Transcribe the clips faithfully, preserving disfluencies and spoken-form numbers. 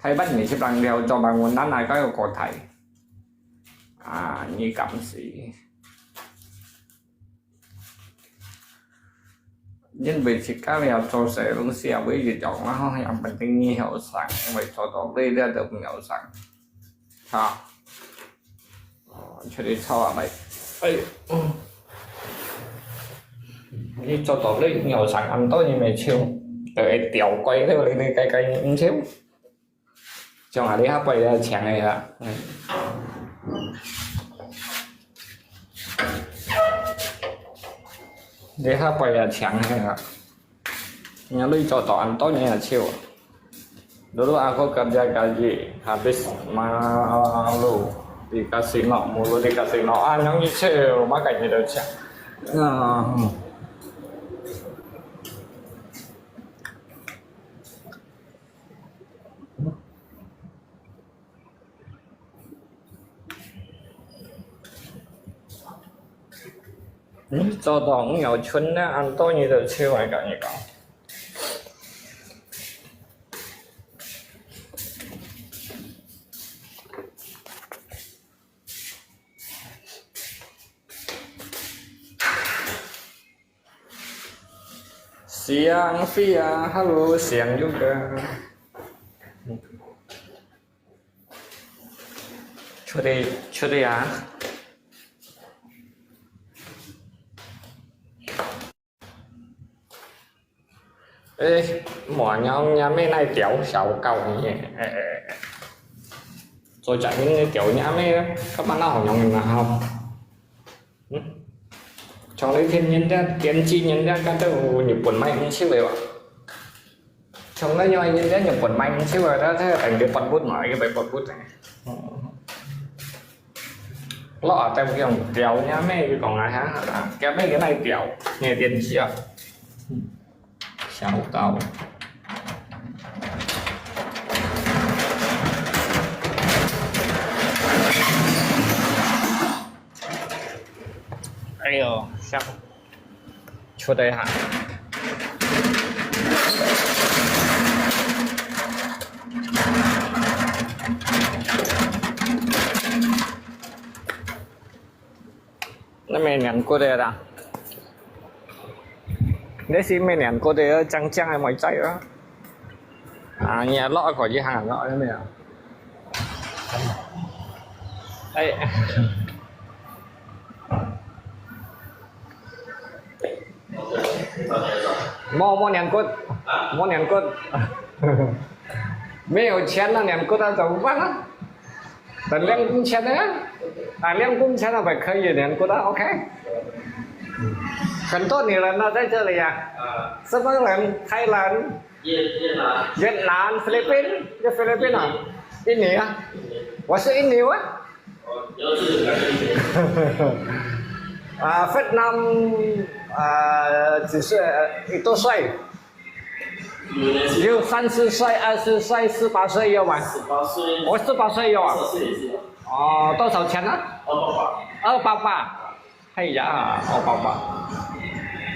台灣二十人了，做麼个咱哪个有過大？啊，你敢死？因為自家了做事攏社會運動，然後也毋定你後生，因為做到你了都毋後生。哈。哦，出去吵啊來。哎喲，嗯。你做到你後生，恁多人來笑，就會掉過了，你，你該，該，你笑。 像啊，你下背也青个啊。嗯。你下背也青个啊。你累做到恁多年也笑。Dulu aku kerja gaji habis malu di kasino, mulu di kasino. Ah, yang itu, makanya dia cak. Ah. 你做到五月春呢，恁多人都笑啊，跟你講。 Siang Fia，hello，Siang juga。出去，出去啊！誒，莫娘娘妹那條小狗呢？誒，誒，誒。 做假人个狗娘咩，根本哪好用啊吼。嗯？從來天人家、天地人家，看到日本買毋少个哇。從來有人家日本買毋少个，他，他等於博物嘛，一個博物个。嗯。老啊，但用狗娘咩，就講啊，哈，狗咩个那條，那電視啊。嗯。 小狗。哎喲，嚇，出來哈。那沒年過的啦。你是沒年過的，正正个妹仔啊。啊，你也落一個一行落，有沒有？哎。無，無年過，無年過。沒有錢了，年過了怎麼辦呢？ 等兩公錢呢？啊，兩公錢了，還可以兩個的，OK。很多女人呢，在這裡呀。啊。什麼人？泰蘭、越，越南。越南、菲律賓，在菲律賓啊，印尼啊，我是印尼啊。哦，你要是哪个印尼？啊，越南，啊，几岁？呃，多岁？ 有三十岁、二十岁、十八岁有吗？十八岁。我十八岁有啊。二十岁也是啊。哦，多少钱啊？二八八。二八八。哎呀，二八八。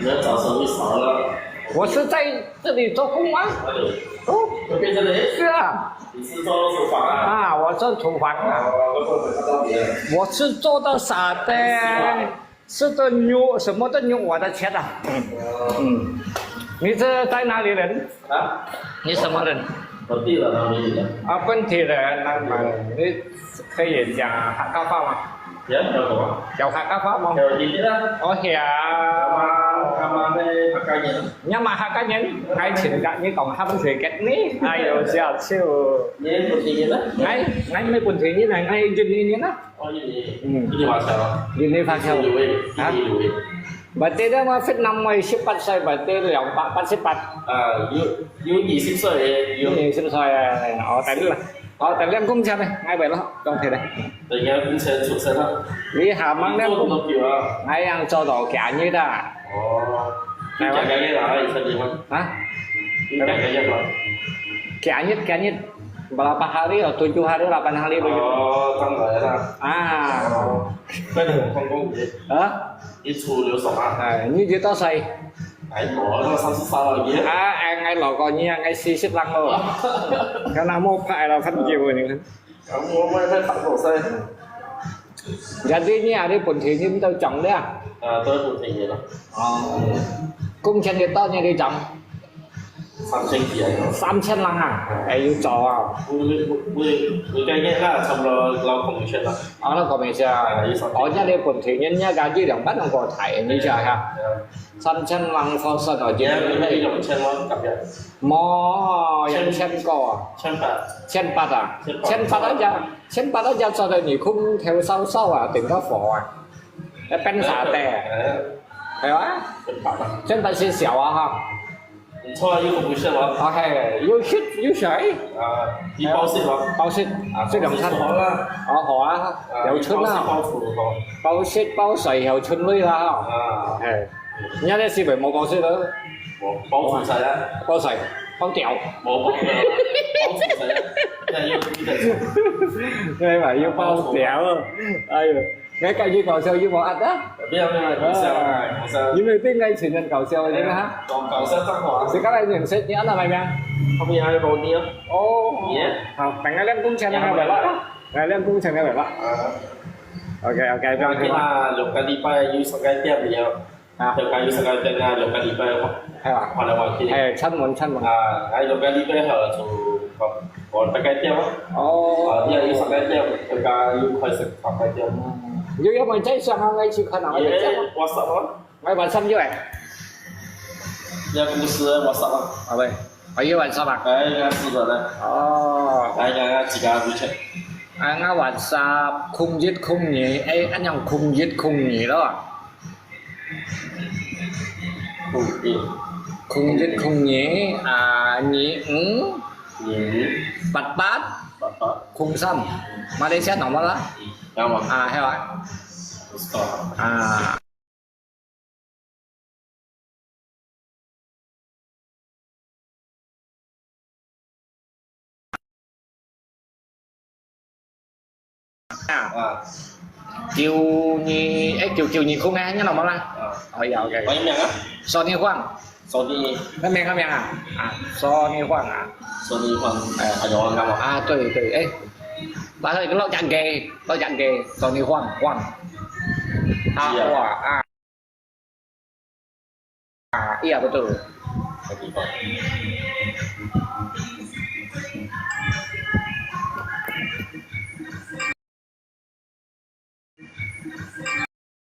你要找生意少了。我是在这里做工吗？哎呦，哦，会变成的。是啊。你是做厨房啊？啊，我做厨房啊。哦，都不能看到别人。我是做到啥的？是啊。 吃的牛，什么的牛，我的钱啊。嗯，嗯，你是在哪里人？啊？你什么人？我地了，哪里人？啊，本地人，那么你可以讲客家话吗？有，有什么？有客家话吗？有一点啊。哦，有。他们，他们那客家人。你嘛客家人，爱情感，你讲客家话给你，哎呦，笑死我。你本地人啊？哎，哎，没本地人，哎，印尼人啊。 哦，印尼，嗯。印尼華僑。印尼華僑。印尼有位，啊？印尼有位。Berarti dia mah Vietnam mah 十八歲，berarti 兩百八十八。啊，有，有二十歲的，有。二十歲，哦，等啦。哦，等兩公錢呢，𠊎買咯，當便宜。等兩公錢出生啊。你下網兩公，你做多久啊？哎呀，做到幾日啊？哦，你講幾日啊？你生日嗎？啊？你講幾日嗎？幾日，幾日？ Berapa hari? Oh, tujuh hari, delapan hari begitu. Oh, tambah ya. Ah. Oh. Hah? 你初六十啊？哎，你幾多歲？哎，我那三十三了，你啊，哎，哎，老哥，你啊，哎，四十零了。看那么快了，很久了，你看。我我也在打狗赛。Jadi你啊，你本地人都種了？啊，都本地人了。哦，工钱幾多呢？你種？三千几啊？三千零啊？哎，有做啊？我我我我个月啦，差不多老工钱了。啊，老工钱啊？啊，有三千。哦，你本地人，你家一两百零个台，你想哈？三千零分身哦，你你两千咯，感觉。无，两千个啊。千八。千八啊？千八。千八个，千八个做得你空头烧烧啊，顶个火啊，要变啥的？哎。系啊？千八啊。千八是小啊哈。你错了，又不是我。啊嘿，有血有水。啊，你包水吗？包水啊，这两餐。好了。哦，好啊，啊，有春啊。包水包出，哦。包血包水有春类啦哈。啊。哎。 你看这西北冇包水的。我包出来啊。包水，包掉。我包出来啊，包出来啊。现在又又在讲。对嘛，又包掉了。哎呦，你感觉搞笑又冇啊？没有没有，搞笑啊，搞笑。因为对爱情人搞笑的哈。搞搞笑账话。谁刚才认识你？安哪个名？他们还有 Ronnie 哦。哦。Yeah。好，等下练工钱那个了。来练工钱那个了。啊。OK OK，不要紧。啊，两个礼拜又上个店了。 啊。就开始个店啊，六个礼拜，系啊。换来换去。哎，出门出门。啊，哎，六个礼拜后就，哦，我大概店啊。哦。啊，第二个三个店，大概又开始三个店。你有没有在想啊？我去看啊，我在想啊。哎，WhatsApp 啊。哎，WhatsApp 有哎。那不是 WhatsApp 啊。啊，喂，还有 WhatsApp 啊？哎，应该是的呢。哦。哎，刚刚几个 WeChat。啊，我 WhatsApp 空一空二，哎，俺用空一空二咯。 空一。空一空二，啊，二五。二五。八八。八八。空三。马来西亚normal啦。嗯，normal。啊，系啊。不错。啊。 啊。啊。九二，哎，九九二空哎，你老妈啦？啊。可以啊，OK。欢迎啊。Sony Huang。Sony。那名个名啊？啊，Sony Huang 啊。Sony Huang，哎，还有啊，干嘛？啊，对对，哎，那个老蒋给，老蒋给，Sony Huang，Huang。啊，是啊。哇啊。 啊，iya betul。